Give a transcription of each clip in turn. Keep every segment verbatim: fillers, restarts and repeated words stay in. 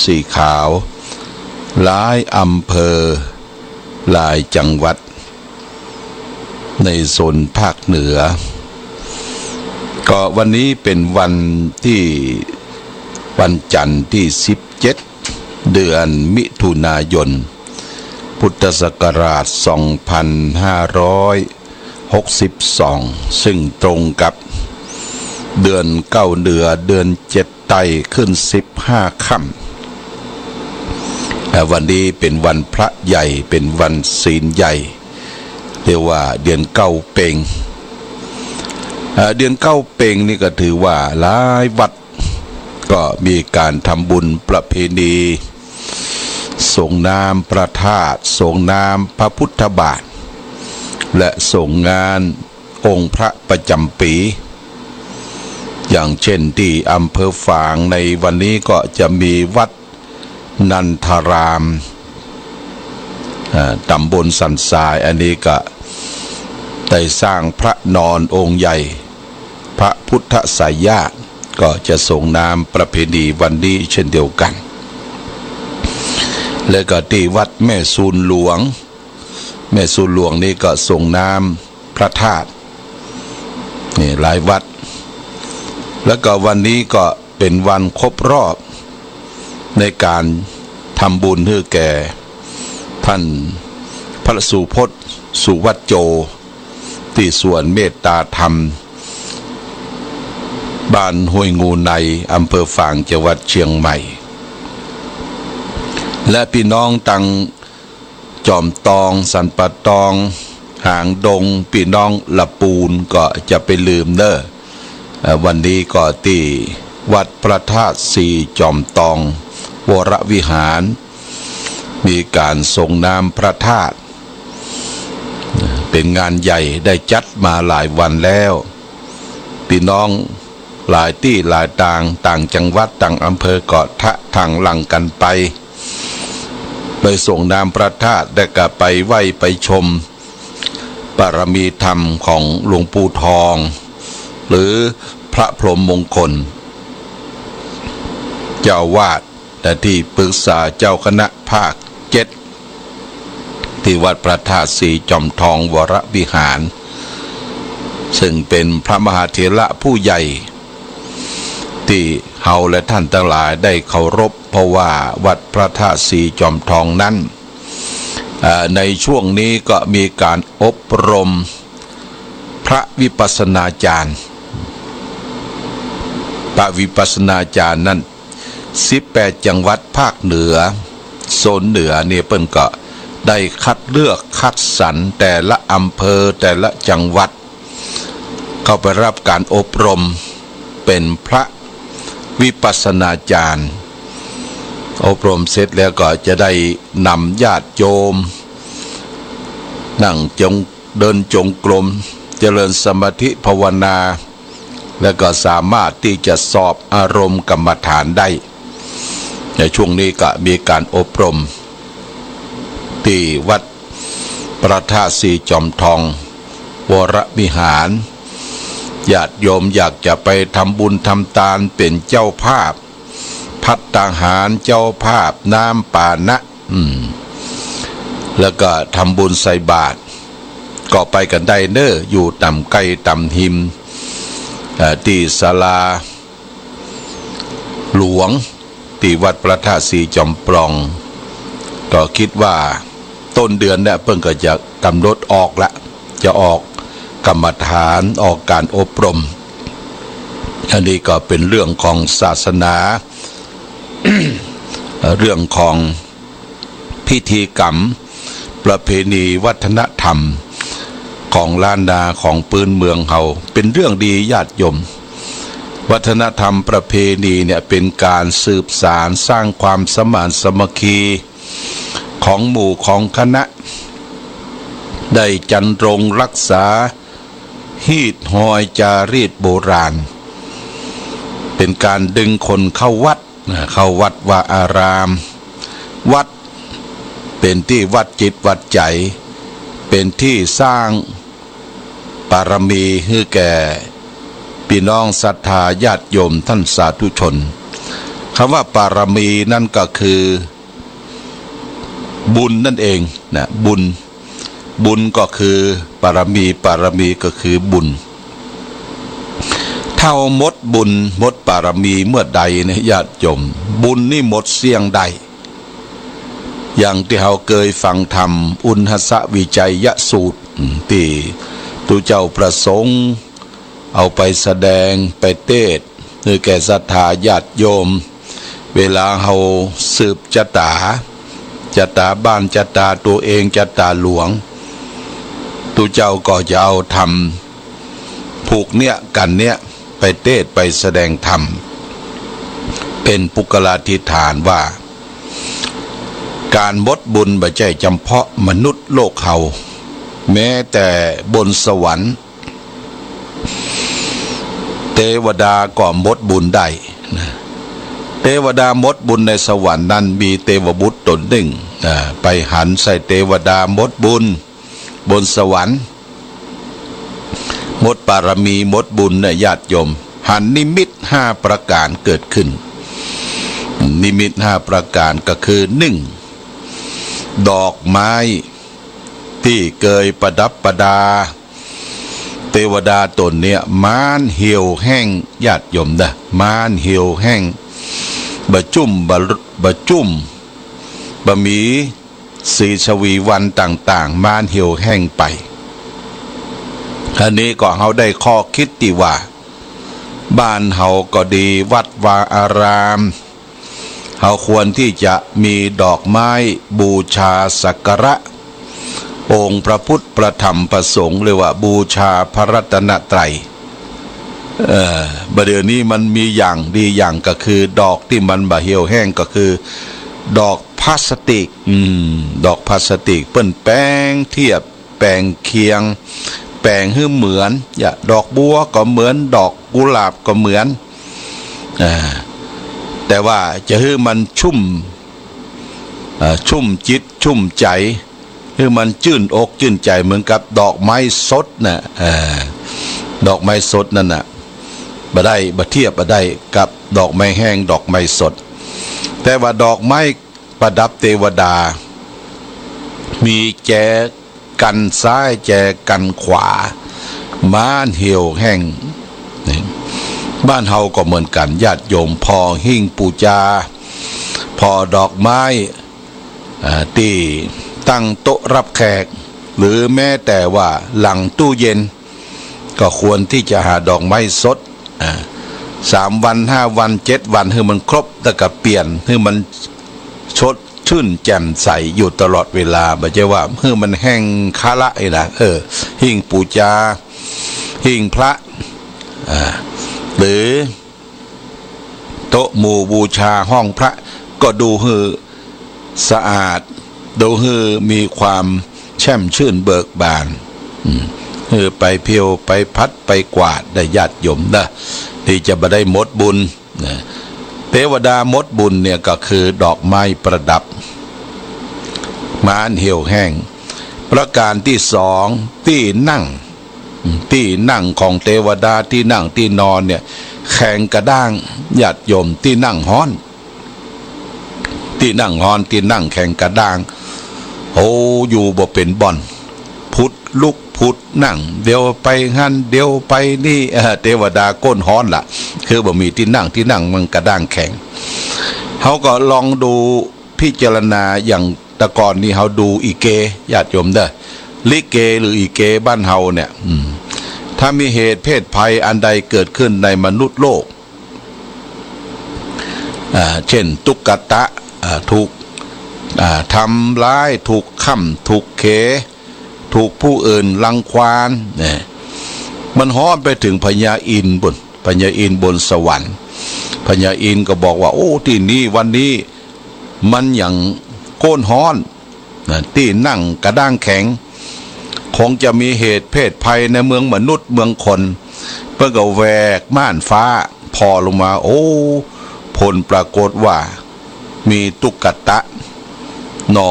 สีขาว หลายอำเภอ หลายจังหวัด ในโซนภาคเหนือ ก็วันนี้เป๋นวันตี้ วันจันทร์ตี้สิบเจ็ด เดือนมิถุนายน พุทธศักราชสองพันห้าร้อยหกสิบสอง ซึ่งตรงกับเดือนเก้าเหนือ เดือนเจ็ดใต้ ขึ้นสิบห้าค่ำ เอ่อ วันนี้เป๋นวันพระใหญ่ เป๋นวันศีลใหญ่ เรียกว่าเดือนเก้าเป็ง เอ่อ เดือนเก้าเป็งนี่ก็ถือว่าหลายวัดก็มีก๋านทำบุญประเพณี สรงน้ำพระธาตุ สรงน้ำพระพุทธบาท และสรงน้ำองค์พระประจ๋ำปี๋ อย่างเช่นตี้อำเภอฝางในวันนี้ก็จะมีวัดนันทาราม อ่า ต๋ำบลสันทราย อันนี้ก็ได้สร้างพระนอนองค์ใหญ่ พระพุทธไสยญาติ ก็จะสรงน้ำประเพณีวันนี้เช่นเดียวกั๋น และก็ตี้วัดแม่สูนหลวง แม่สูนหลวงนี่ก็สรงน้ำพระธาตุ นี่หลายวัด แล้วก็วันนี้ก็เป๋นวันครบรอบในก๋านทำบุญหื้อแก่ต้านพระสุพจน์ สุวัจโจ ตี้สวนเมตตาธรรม บ้านห้วยงูใน อำเภอฝาง จังหวัดเชียงใหม่ และปี้น้องตังจอมตอง สันป่าตอง หางดง ปี้น้องละปูนก็จะไปลืมเน้อ เอ่อ วันนี้ก็ตี้วัดพระธาตุสีจอมตอง วรวิหาร มีก๋านสรงน้ำพระธาตุ เป๋นงานใหญ่ได้จัดมาหลายวันแล้ว ปี้น้องหลายตี้หลายตาง ต่างจังหวัดต่างอำเภอก็ทะทางหลั่งกั๋นไป ไปสรงน้ำพระธาตุ และก็ไปไหว้ไปชมบารมีธรรมของหลวงปู่ทอง หรือพระพรหมมงคล เจ้าอาวาส และตี้ปรึกษาเจ้าคณะภาคเจ็ด ตี้วัดพระธาตุสีจอมทองวรวิหาร ซึ่งเป๋นพระมหาเถระผู้ใหญ่ ตี้เฮาและต้านตังหลายได้เคารพ เพราะว่าวัดพระธาตุสีจอมทองนั้น เอ่อ ในช่วงนี้ก็มีก๋านอบรมพระวิปัสสนาจารย์ พระวิปัสสนาจารย์นั้น สิบแปดจังหวัดภาคเหนือ โซนเหนือนี่เปิ้นก็ได้คัดเลือกคัดสรรแต่ละอำเภอแต่ละจังหวัด เข้าไปรับก๋านอบรมเป๋นพระวิปัสสนาจารย์ อบรมเสร็จแล้วก็จะได้นำญาติโยม นั่งจง เดินจงกรม เจริญสมาธิภาวนา และก็สามารถตี้จะสอบอารมณ์กรรมฐานได้ ในช่วงนี้ก็มีก๋านอบรมตี้วัดพระธาตุสีจอมทองวรวิหาร ญาติโยมอยากจะไปทำบุญทำตานเป๋นเจ้าภาพ ภัตตาหาร เจ้าภาพน้ำปานะ อืม แล้วก็ทำบุญใส่บาตร ก็ไปกั๋นได้เน้อ อยู่ต่ำใก้ต่ำฮิม เอ่อ ตี้ศาลาหลวง ตี้วัดพระธาตุสีจอมปลอง ก็กึ๊ดว่าต้นเดือนเนี่ยเปิ้นก็จะก๋ำหนดออกละ จะออกกรรมฐาน ออกก๋านอบรม อันนี้ก็เป๋นเรื่องของศาสนา เรื่องของพิธีกรรม ประเพณีวัฒนธรรมของล้านนาของพื้นเมืองเฮา เป๋นเรื่องดีญาติโยม วัฒนธรรมประเพณีเนี่ยเป๋นก๋านสืบสานสร้างความสมานสามัคคีของหมู่ของคณะ ได้จรรรงรักษา ฮีตฮอยจารีตโบราณ เป๋นก๋านดึงคนเข้าวัด นะ เข้าวัดวาอาราม วัดเป๋นตี้วัดจิตวัดใจ๋ เป๋นตี้สร้างบารมีหื้อแก่ปี้น้องศรัทธาญาติโยมต้านสาธุชน คำว่าปารมีนั่นก็คือบุญนั่นเองนะ บุญ บุญก็คือปารมี ปารมีก็คือบุญ ถ้าเฮาหมดบุญหมดปารมีเมื่อใดเนี่ยญาติโยม บุญนี่หมดเสี้ยงได้ อย่างตี้เฮาเกยฟังธรรมอุณหสวิจัยยสูตร ตี้ตุ๊เจ้าประสงค์เอาไปแสดงไปเตสน์หื้อแก่ศรัทธาญาติโยม เวลาเฮาสืบจะต๋า จะต๋าบ้านจะต๋าตั๋วเองจะต๋าหลวง ตุ๊เจ้าก็จะเอาธรรมผูกเนี้ยกั๋นเนี้ยไปเตสน์ไปแสดงธรรม เป๋นปุคคลาธิฏฐานว่า ก๋านหมดบุญบ่ใจ้จำเพาะมนุษย์โลกเฮา แม้แต่บนสวรรค์ เตวดาก็หมดบุญได้นะ เตวดาหมดบุญในสวรรค์นั้นมีเตวบุตรต๋นนึ่งนะ ไปหันใส่เตวดาหมดบุญบนสวรรค์ หมดปารมีหมดบุญนะญาติโยม หันนิมิตห้าประก๋านเกิดขึ้น นิมิตห้าประก๋านก็คือ นึ่ง ดอกไม้ตี้เกยประดับประดาเตวดาต๋นเนี้ย มันเหี่ยวแห้งญาติโยมนะ มันเหี่ยวแห้ง บ่จุ่ม บ่ บ่จุ่ม บ่มีสีชวีวันต่างๆ มันเหี่ยวแห้งไป อันนี้ก็เฮาได้ข้อคิดตี้ว่า บ้านเฮาก็ดี วัดวาอาราม เฮาควรตี้จะมีดอกไม้บูชาสักการะองค์พระพุทธพระธรรมพระสงฆ์ เรียกว่าบูชาพระรัตนตรัย เอ่อ บ่าเดี่ยวนี้มันมีอย่างดีอย่างก็คือดอกตี้มันบ่เหี่ยวแห้งก็คือดอกพลาสติก อืม ดอกพลาสติก เปิ้นแป๋งเทียบ แป๋งเคียง แป๋งหื้อเหมือน อย่างดอกบัวก็เหมือน ดอกกุหลาบก็เหมือน อ่า แต่ว่าจะหื้อมันชุ่ม เอ่อ ชุ่มจิตชุ่มใจ๋ หื้อมันจื้นอกจื้นใจ๋เหมือนกับดอกไม้สดน่ะ เอ่อ ดอกไม้สดนั่นน่ะ บ่ได้ บ่เทียบบ่ได้กับดอกไม้แห้ง ดอกไม้สด แต่ว่าดอกไม้ประดับเตวดา มีแจกั๋นซ้ายแจกั๋นขวา มันเหี่ยวแห้ง นี่ บ้านเฮาก็เหมือนกั๋น ญาติโยม ผ่อหิ้งปู๋จา ผ่อดอกไม้ อ่า ตี้ตั้งโต๊ะรับแขก หรือแม้แต่ว่าหลังตู้เย็น ก็ควรตี้จะหาดอกไม้สด อ่า สามวัน ห้าวัน เจ็ดวัน หื้อมันครบ แล้วก็เปลี่ยน หื้อมันสดชื่นแจ่มใสอยู่ตลอดเวลา บ่ใจ้ว่าหื้อมันแห้งคาละอี้นะ เออ หิ้งปู๋จา หิ้งพระ อ่า หรือ โต๊ะหมู่บูชาห้องพระ ก็ดูหื้อสะอาด ดูหื้อมีความแช่มชื่นเบิกบาน อืม หื้อไปเผี้ยวไปผัดไปกวาดได้ญาติโยมนะ ตี้จะบ่ได้หมดบุญนะ เตวดาหมดบุญเนี่ยก็คือดอกไม้ประดับ มันเหี่ยวแห้ง ประก๋านตี้สอง ตี้นั่ง ตี้นั่งของเตวดา ตี้นั่งตี้นอนเนี่ย แข็งกระด้าง ญาติโยม ตี้นั่งฮ้อน ตี้นั่งฮ้อน ตี้นั่งแข็งกระด้าง โอ้ อยู่บ่เป๋นบ่อน ผุดลุกผุดนั่ง เดี๋ยวไปหั้น เดี๋ยวไปนี่ เอ่อ เตวดาก้นฮ้อนละ คือบ่มีตี้นั่ง ตี้นั่งมันกระด้างแข็ง เฮาก็ลองดู พิจารณาอย่างแต่ก่อนนี่เฮาดูอีเก ญาติโยมเด้อ ลิเกหรืออีเกบ้านเฮาเนี่ย อืม ถ้ามีเหตุเพศภัยอันใดเกิดขึ้นในมนุษย์โลก อ่า เช่น ตุ๊กตะ อ่า ถูก อ่า ทำร้าย ถูกค่ำ ถูกเข ถูกผู้อื่นรังควาน เนี่ย มันฮ้อนไปเถิงพญาอินทร์ปู้น พญาอินทร์บนสวรรค์ พญาอินทร์ก็บอกว่า โอ้ ตี้นี่วันนี้ มันหยังโก้นฮ้อนนะ ตี้นั่งกระด้างแข็ง คงจะมีเหตุเพศภัยในเมืองมนุษย์เมืองคน เปิ้นก็แหวกม่านฟ้าผ่อลงมา โอ้ ผลปรากฏว่ามีตุ๊กตะหน่อ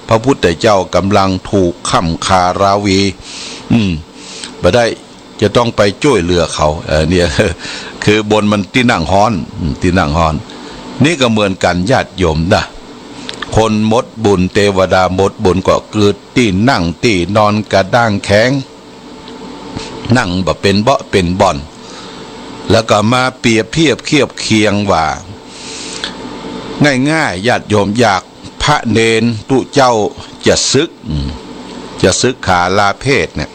พระพุทธเจ้ากำลังถูกค่ำคาราวี อืม บ่ได้ จะต้องไปจ้วยเหลือเขา เออ เนี่ย คือบ่อนมันตี้นั่งฮ้อน อืม ตี้นั่งฮ้อน นี่ก็เหมือนกั๋นญาติโยมนะ คนหมดบุญ เตวดาหมดบุญก็เกิดตี้นั่งตี้นอนกระด้างแข็ง นั่งบ่เป๋นเบาะเป๋นบ่อน แล้วก็มาเปรียบเทียบเคียบเคียงว่า ง่ายๆ ญาติโยม อยากพระเณรตุ๊เจ้าจะสึก อืม จะสึกขาลาเพศเนี่ย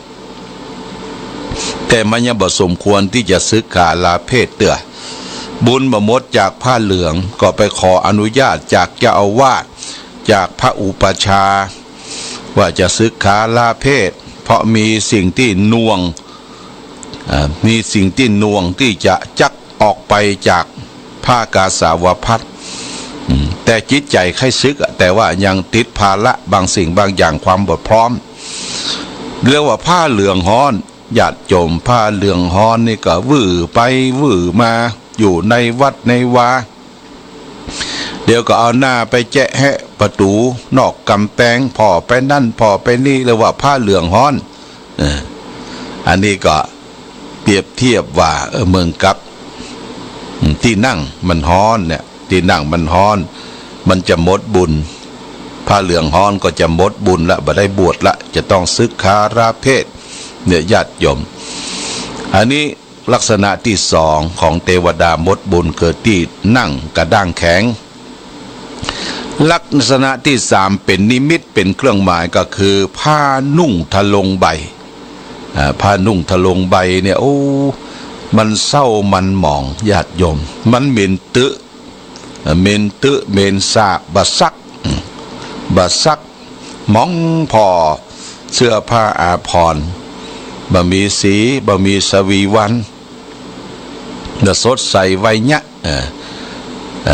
แต่มันยังบ่สมควรตี้จะสึกขาลาเพศเตื้อ บุญบ่หมดจากผ้าเหลือง ก็ไปขออนุญาตจากเจ้าอาวาส จากพระอุปัชฌาย์ ว่าจะสึกขาลาเพศ เพราะมีสิ่งตี้หน่วง อ่า มีสิ่งตี้หน่วงตี้จะจักออกไปจากผ้ากาสาวพัสตร์ อืม แต่จิตใจ๋ใค่สึกอะ แต่ว่ายังติดภาระบางสิ่งบางอย่าง ความบ่พร้อม เรียกว่าผ้าเหลืองฮ้อน ญาติโยม ผ้าเหลืองฮ้อนนี่ก็วื้อไปวื้อมา อยู่ในวัดในวา เดี๋ยวก็เอาหน้าไปแจะแฮะประตู๋นอกก๋ำแปง ผ่อไปนั่นผ่อไปนี่ เรียกว่าผ้าเหลืองฮ้อน เออ อันนี้ก็เปรียบเทียบว่า เออ เหมือนกับ อืม ตี้นั่งมันฮ้อนเนี่ย ตี้นั่งมันฮ้อน มันจะหมดบุญ ผ้าเหลืองฮ้อนก็จะหมดบุญละ บ่ได้บวชละ จะต้องสึกขาลาเพศ เนี่ย ญาติโยม อันนี้ ลักษณะตี้สองของเตวดาหมดบุญคือตี้นั่งกระด้างแข็ง ลักษณะตี้สามเป๋นนิมิตเป๋นเครื่องหมายก็คือผ้านุ่งทะลงใบ อ่า ผ้านุ่งทะลงใบเนี่ย โอ้ มันเศร้ามันหมองญาติโยม มันเหม็นตึ เหม็นตึเหม็นสาบ บ่ซัก อืม บ่ซัก หมองผ่อเสื้อผ้าอาภรณ์ บ่มีสี บ่มีสวีวัน บ่สดใสไวเยียะ เออ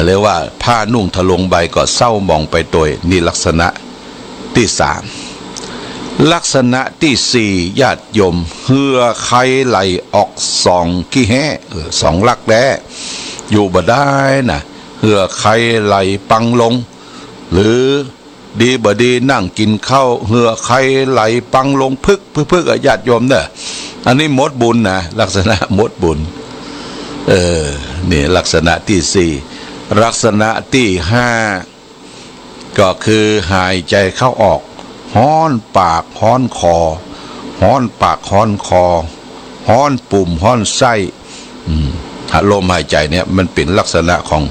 เรียกว่าผ้านุ่งทะลงใบก็เศร้าหมองไปโตย นี่ลักษณะตี้สาม ลักษณะตี้สี่ ญาติโยม เหื่อใคไหลออกสองขี้แฮ เออ สองรักแร้ อยู่บ่ได้นะ เหื่อใคไหลปังลง หรือดีบ่ดีนั่งกิ๋นข้าว เหื่อใคไหลปังลงพึกพึกพึกอะ ญาติโยมเน่อ อันนี้หมดบุญนะ ลักษณะหมดบุญ เออ นี่ลักษณะตี้สี่ ลักษณะตี้ห้า ก็คือหายใจ๋เข้าออก ฮ้อนปากฮ้อนคอ ฮ้อนปากฮ้อนคอ ฮ้อนปุ่มฮ้อนไส้ อืม ลมหายใจ๋เนี่ยมันเป๋นลักษณะของ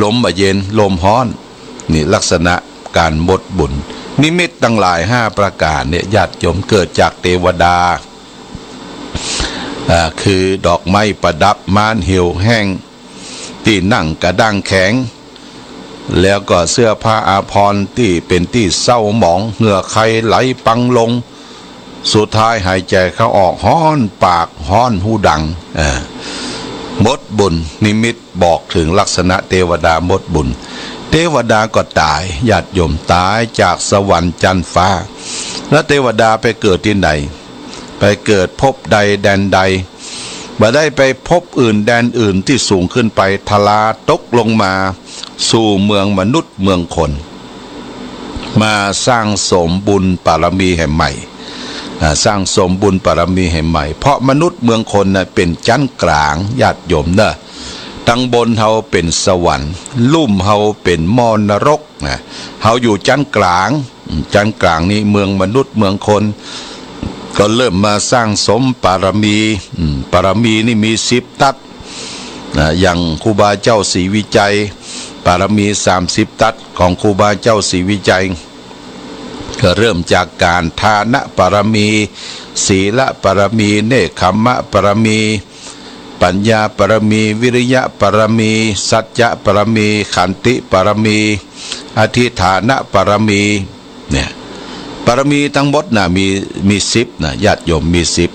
ลมบ่เย็น ลมฮ้อน นี่ลักษณะก๋านหมดบุญ นิมิตตังหลายห้าประก๋านเนี่ย ญาติโยม เกิดจากเตวดา อ่า คือดอกไม้ประดับ ม่านเหี่ยวแห้ง ตี้นั่งกระด้างแข็ง แล้วก็เสื้อผ้าอาภรณ์ตี้เป๋นตี้เศร้าหมอง เหื่อใคไหลปังลง สุดท้ายหายใจ๋เข้าออกฮ้อนปากฮ้อนฮูดัง เออ หมดบุญ นิมิตบอกเถิงลักษณะเตวดาหมดบุญ เตวดาก็ต๋าย ญาติโยม ต๋ายจากสวรรค์จั๊นฟ้า แล้วเตวดาไปเกิดตี้ไหน ไปเกิดภพใดแดนใด บ่ได้ไปภพอื่นแดนอื่นตี้สูงขึ้นไป ทราตกลงมา สู่เมืองมนุษย์เมืองคน มาสร้างสมบุญปารมีแหมใหม่ อ่า สร้างสมบุญปารมีแหมใหม่ เพราะมนุษย์เมืองคนน่ะเป๋นจั๊นก๋าง ญาติโยมเน่อ ตังบนเฮาเป๋นสวรรค์ ลุ่มเฮาเป๋นหม้อนรกนะ เฮาอยู่จั๊นก๋าง อืม จั๊นก๋างนี้เมืองมนุษย์เมืองคน ก็เริ่มมาสร้างสมปารมี อืม ปารมีนี่มีสิบตั๊ด นะ อย่างครูบาเจ้าศรีวิชัย ปารมีสามสิบตั๊ดของครูบาเจ้าศรีวิชัย ก็เริ่มจากก๋านทานปารมี ศีลปารมี เนกขัมมปารมี ปัญญาปารมี วิริยะปารมี สัจจะปารมี ขันติปารมี อธิษฐานปารมี เนี่ย ปารมีตังหมดน่ะ มี มีสิบน่ะ ญาติโยม มีสิบ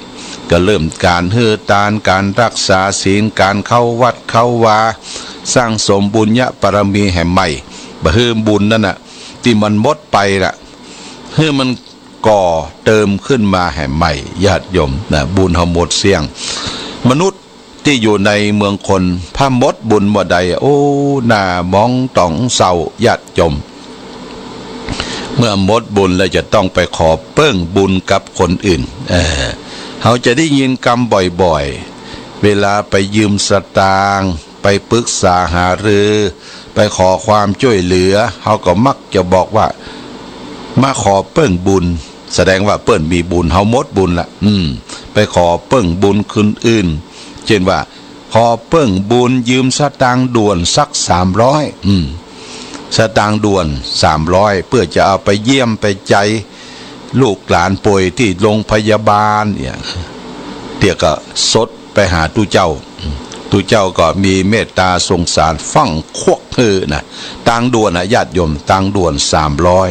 ก็เริ่มก๋านหื้อตาน ก๋านรักษาศีล ก๋านเข้าวัดเข้าวา สร้างสมบุญญาปารมีแหมใหม่ บ่หื้อบุญนั้นน่ะ ตี้มันหมดไปน่ะ หื้อมันก่อเติมขึ้นมาแหมใหม่ ญาติโยมนะ บุญเฮาหมดเสี้ยง มนุษย์ ตี้อยู่ในเมืองคน ถ้าหมดบุญบ่ได้ โอ้ หน้าหมองต้องเศร้า ญาติโยม เมื่อหมดบุญแล้วจะต้องไปขอเปิ้งบุญกับคนอื่น เออ เฮาจะได้ยินกำบ่อยๆ เวลาไปยืมสตางค์ ไปปรึกษาหารือ ไปขอความจ้วยเหลือ เฮาก็มักจะบอกว่า มาขอเปิ้งบุญ แสดงว่าเปิ้นมีบุญ เฮาหมดบุญละ อืม ไปขอเปิ้งบุญคนอื่น เจ้นว่า ขอเปิ้งบุญยืมสตางค์ด่วนสักสามร้อย อืม สตางค์ด่วนสามร้อย เปื้อจะเอาไปเยี่ยมไปใจ๋ลูกหลานป่วยตี้โรงพยาบาลเนี่ย เตี้ยก็สดไปหาตุ๊เจ้า ตุ๊เจ้าก็มีเมตตาสงสารฟั่งควักหื้อนะ ตางด่วนนะญาติโยม ตางด่วนสามร้อย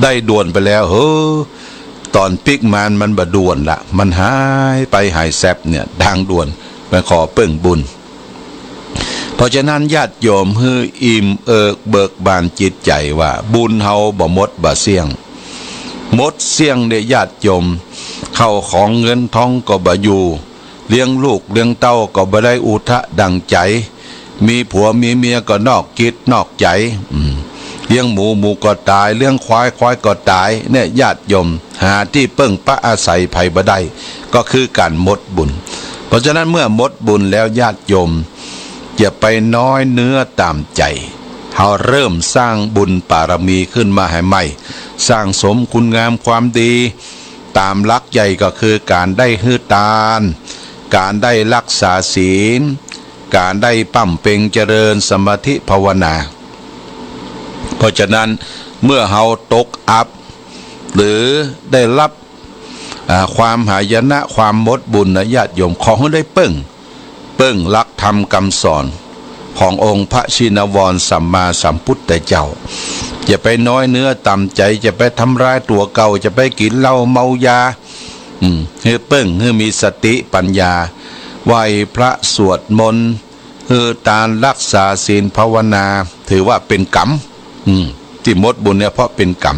ได้ด่วนไปแล้ว เฮ้อ ต๋อนปิ๊กมานมันบ่ด่วนละ มันหายไปหายแซ็บเนี่ย ตางด่วน ไปขอเปิ้งบุญ เพราะฉะนั้นญาติโยมหื้ออิ่มเอิบเบิกบานจิตใจ๋ว่าบุญเฮาบ่หมดบ่เสี้ยง หมดเสี้ยงเนี่ยญาติโยม เข้าของเงินทองก็บ่อยู่ เลี้ยงลูกเลี้ยงเต้าก็บ่ได้อุทะดั่งใจ๋ มีผัวมีเมียก็นอกจิตนอกใจ๋ อืม เลี้ยงหมู หมูก็ต๋าย เลี้ยงควาย ควายก็ต๋าย เนี่ยญาติโยม หาตี้เปิ้งปะอาศัยใผบ่ได้ ก็คือก๋านหมดบุญ เพราะฉะนั้นเมื่อหมดบุญแล้วญาติโยม อย่าไปน้อยเนื้อต่ำใจ๋ เฮาเริ่มสร้างบุญบารมีขึ้นมาหื้อใหม่ สร้างสมคุณงามความดี ต๋ามหลักใหญ่ก็คือก๋านได้หื้อตาน ก๋านได้ฮักษาศีล ก๋านได้บำเพ็ญเจริญสมาธิภาวนา เพราะฉะนั้นเมื่อเฮาตกอับ หรือได้ฮับ อ่า ความหายนะ ความหมดบุญนะญาติโยม ขอหื้อได้เปิ้ง เปิ้งหลักธรรมกำสอนขององค์พระชินวรสัมมาสัมพุทธเจ้า อย่าไปน้อยเนื้อต่ำใจ๋ อย่าไปทำร้ายตั๋วเก่า อย่าไปกิ๋นเหล้าเมายา อืม หื้อเปิ้ง หื้อมีสติปัญญา ไหว้พระสวดมนต์ หื้อตานฮักษาศีลภาวนา ถือว่าเป๋นกรรม อืม ตี้หมดบุญเนี่ยเพราะเป๋นกรรม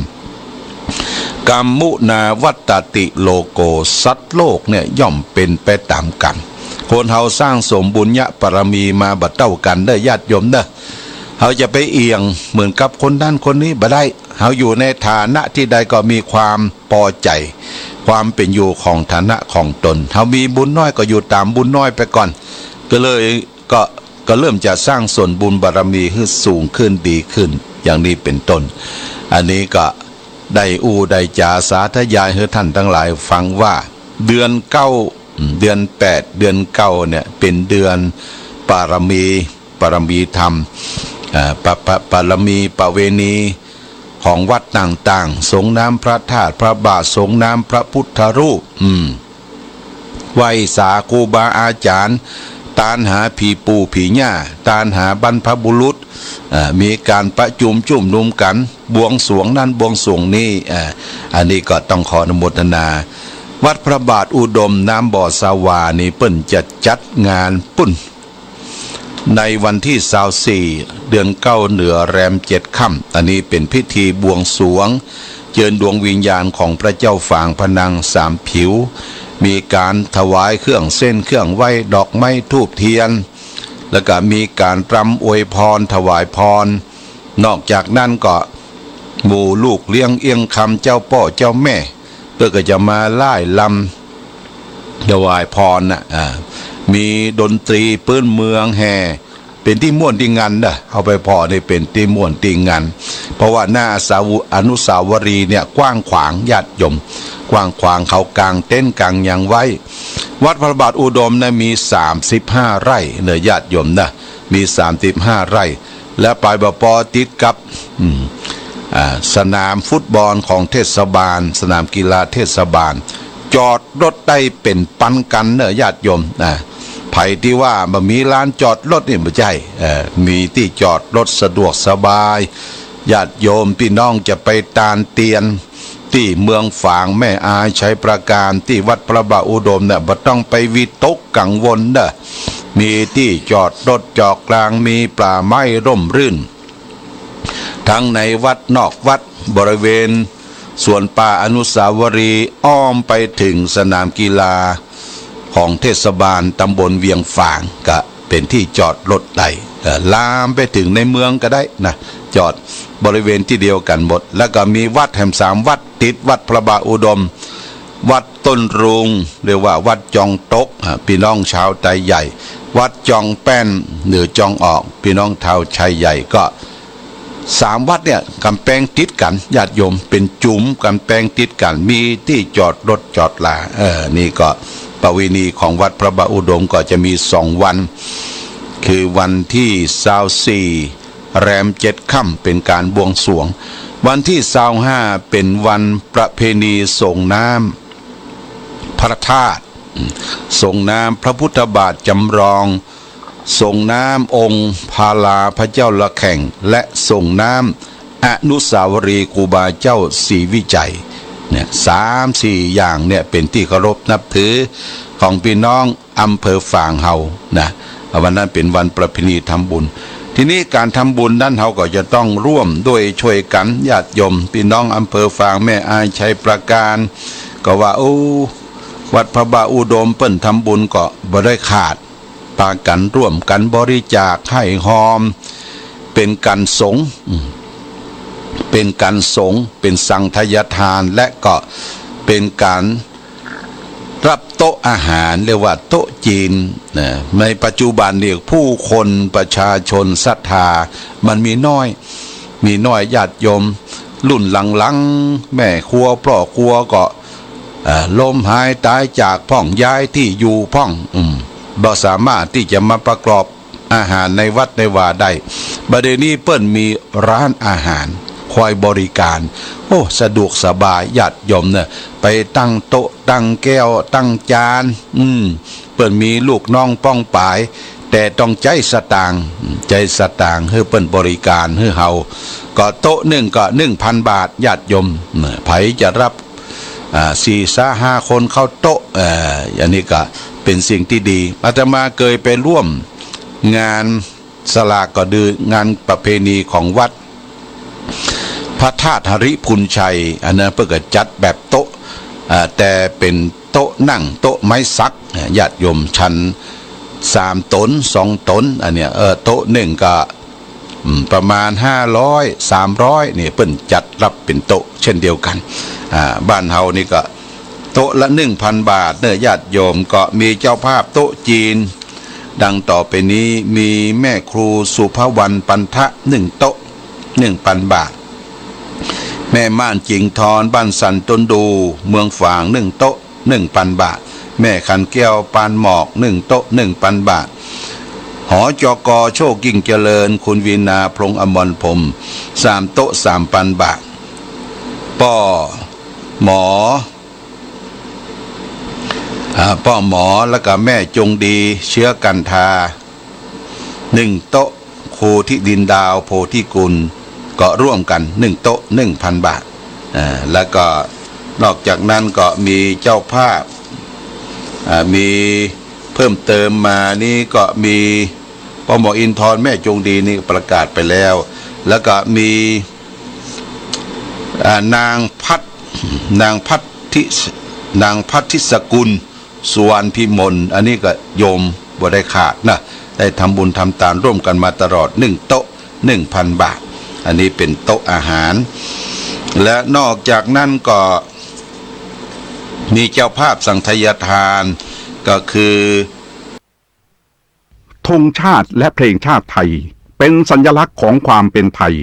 กรรมมุนาวัตตติโลโก สัตว์โลกเนี่ยย่อมเป๋นไปต๋ามกรรม คนเฮาสร้างสมบุญญาบารมีมาบ่เต้ากั๋นเด้อญาติโยมเด้อ เฮาจะไปเอี่ยงเหมือนกับคนนั้นคนนี้บ่ได้ เฮาอยู่ในฐานะตี้ใดก็มีความปอใจ๋ ความเป๋นอยู่ของฐานะของตน เฮามีบุญน้อยก็อยู่ต๋ามบุญน้อยไปก่อน ก็เลย ก็ ก็เริ่มจะสร้างสมบุญบารมีหื้อสูงขึ้นดีขึ้น อย่างนี้เป๋นต้น อันนี้ก็ได้อู้ได้จ๋าสาธยายหื้อท่านตังหลายฟังว่า เดือนเก้า เดือนแปด เดือนเก้าเนี่ยเป๋นเดือนบารมี บารมีธรรม อ่า ปะ ปะ บารมีประเวณีของวัดต่างๆ สรงน้ำพระธาตุพระบาท สรงน้ำพระพุทธรูป อืม ไหว้สาครูบาอาจ๋ารย์ ตานหาผีปู่ผีย่า ตานหาบรรพบุรุษ อ่า มีก๋านประจุมจุมนุมกั๋น บวงสรวงนั้นบวงสรวงนี้ อ่า อันนี้ก็ต้องขออนุโมทนา วัดพระบาทอุดมน้ำบ่อสะหว่านี่เปิ้นจะจัดงานปุ้น ในวันตี้ซาวสี่ เดือนเก้าเหนือแรมเจ็ดค่ำ อันนี้เป๋นพิธีบวงสรวง เจิญดวงวิญญาณของพระเจ้าฝางพระนางสามผิว มีก๋านถวายเครื่องเส้นเครื่องไหว้ ดอกไม้ธูปเทียน แล้วก็มีก๋านรำอวยพรถวายพร นอกจากนั้นก็หมู่ลูกเลี้ยงเอี้ยงคำเจ้าป้อเจ้าแม่ เปิ้นก็จะมาร่ายรำ ถวายพรน่ะ อ่า มีดนตรีปื๊นเมืองแห่ เป๋นตี้ม่วนตี้งันเน่อ เอาไปผ่อนี่เป๋นตี้ม่วนตี้งัน เพราะว่าหน้าอสาว- อนุสาวรีย์เนี่ยกว้างขวางญาติโยม กว้างขวาง เขากางเต็นท์กางหยังไว้ วัดพระบาทอุดมนะมีสามสิบห้าไร่เน่อญาติโยมนะ มีสามสิบห้าไร่ และปายบ่ปอติดกับ อืม อ่า สนามฟุตบอลของเทศบาล สนามกีฬาเทศบาล จอดรถได้เป๋นปันคันเน่อญาติโยม อ่า ใผตี้ว่าบ่มีลานจอดรถนี่บ่ใจ้ เอ่อ มีตี้จอดรถสะดวกสบาย ญาติโยมปี้น้องจะไปตานเตียน ตี้เมืองฝาง แม่อาย ชัยปราการ ตี้วัดพระบาทอุดมเนี่ย บ่ต้องไปวิตกกังวลเน่อ มีตี้จอดรถจอดกลาง มีป่าไม้ร่มรื่น ทั้งในวัดนอกวัด บริเวณสวนป่าอนุสาวรีย์ อ้อมไปเถิงสนามกีฬาของเทศบาลตำบลเวียงฝาง ก็เป๋นตี้จอดรถได้ เอ่อ ลามไปเถิงในเมืองก็ได้นะ จอดบริเวณตี้เดียวกั๋นหมด แล้วก็มีวัดแหมสามวัดติดวัดพระบาทอุดม วัดต้นรุง เรียกว่าวัดจองตก อ่า ปี้น้องชาวไตใหญ่ วัดจองแป้นหรือจองออก ปี้น้องชาวไชยใหญ่ก็ สามวัดเนี่ยก๋ำแปงติดกั๋น ญาติโยม เป๋นจุ๋มก๋ำแปงติดกั๋น มีตี้จอดรถจอดลา เออ นี่ก็ประเวณีของวัดพระบาทอุดมก็จะมีสองวัน คือวันตี้ซาวสี่ แรมเจ็ดค่ำ เป๋นก๋านบวงสรวง วันตี้ซาวห้า เป๋นวันประเพณีส่งน้ำพระธาตุ ส่งน้ำพระพุทธบาทจำลอง ส่งน้ำองค์พาลาพระเจ้าระแข่ง และส่งน้ำอนุสาวรีย์ครูบาเจ้าศรีวิชัย เนี่ย สามสี่อย่างเนี่ยเป๋นตี้เคารพนับถือของปี้น้องอำเภอฝางเฮานะ วันนั้นเป๋นวันประเพณีทำบุญ ทีนี้ก๋านทำบุญนั้นเฮาก็จะต้องร่วมด้วยช่วยกั๋น ญาติโยม ปี้น้องอำเภอฝาง แม่อาย ชัยปราการ ก็ว่า โอ้ วัดพระบาทอุดมเปิ้นทำบุญก็บ่ได้ขาด ปากั๋นร่วมกั๋นบริจาคไห้ฮอม เป๋นก๋านสงฆ์ อืม เป๋นก๋านสงฆ์ เป๋นสังฆทาน และก็เป๋นก๋านรับโต๊ะอาหาร เรียกว่าโต๊ะจีนนะ ในปัจจุบันเนี่ยผู้คนประชาชนศรัทธามันมีน้อย มีน้อย ญาติโยมรุ่นหลังๆ แม่ครัวป้อครัวก็ เอ่อ ล้มหายต๋ายจากพ่อง ย้ายตี้อยู่พ่อง อืม บ่สามารถตี้จะมาประกอบอาหารในวัดในวาได้ บ่าเดี่ยวนี้เปิ้นมีร้านอาหารคอยบริการ โอ้ สะดวกสบาย ญาติโยมเน่อ ไปตั้งโต๊ะ ตั้งแก้ว ตั้งจาน อืม เปิ้นมีลูกน้องป้องป๋าย แต่ต้องใจ๊สตางค์ ใจ๊สตางค์หื้อเปิ้นบริการหื้อเฮา ก็โต๊ะนึ่งก็นึ่งพันบาท ญาติโยม เน่อ ใผจะรับ อ่า สี่ซะห้าคนเข้าโต๊ะ เอ่อ อันนี้ก็เป๋นสิ่งตี้ดี อาตมาเกยไปร่วมงานสลากก็ดื้องานประเพณีของวัดพระธาตุหริภุญชัย อันนั้นเปิ้นก็จัดแบบโต๊ะ อ่า แต่เป๋นโต๊ะนั่ง โต๊ะไม้สัก ญาติโยม ฉันสามต๋น สองต๋น อันเนี้ย เออ โต๊ะนึ่งก็ อืม ประมาณห้าร้อย สามร้อย นี่เปิ้นจัดรับเป๋นโต๊ะเช่นเดียวกั๋น อ่า บ้านเฮานี่ก็โต๊ะละนึ่งพันบาทเน่อ ญาติโยม ก็มีเจ้าภาพโต๊ะจีน ดังต่อไปนี้ มีแม่ครูสุภวรรณปันทะนึ่งโต๊ะ นึ่งพันบาท แม่ม่านจิงทอน บ้านสันต้นดู เมืองฝาง นึ่งโต๊ะ นึ่งพันบาท แม่ขันแก้ว ปานหมอก นึ่งโต๊ะ นึ่งพันบาท หจก โชคยิ่งเจริญ คุณวีณา พลงอมรพรหม สามโต๊ะ สามพันบาท ป้อหมอ อ่า ป้อหมอ แล้วก็แม่จงดี เชื้อกันทา นึ่งโต๊ะ ครูธิดินดาว โพธิกุล ก็ร่วมกั๋นนึ่งโต๊ะ นึ่งพันบาท อ่า แล้วก็นอกจากนั้นก็มีเจ้าภาพ อ่า มีเพิ่มเติมมานี่ก็มีป้อหมออินทร์ แม่จงดีนี่ประกาศไปแล้ว แล้วก็มี อ่า นางพัท นางพัทธิ นางพัทธิสกุล สุวรรณพิมล อันนี้ก็โยมบ่ได้ขาดนะ ได้ทำบุญทำตานร่วมกั๋นมาตลอด นึ่งโต๊ะ นึ่งพันบาท อันนี้เป๋นโต๊ะอาหาร และนอกจากนั้นก็มีเจ้าภาพสังฆทาน ก็คือ ธงชาติและเพลงชาติไทย เป็นสัญลักษณ์ของความเป็นไทย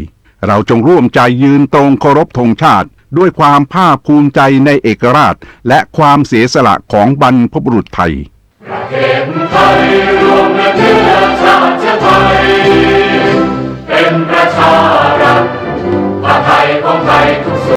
เราจงร่วมใจยืนตรงเคารพธงชาติ ด้วยความภาคภูมิใจในเอกราช และความเสียสละของบรรพบุรุษไทย ประเทศไทยรวมและเชื้อชาติไทย เป็นประชารัฐ ผ้าไทยของไทยทุกส่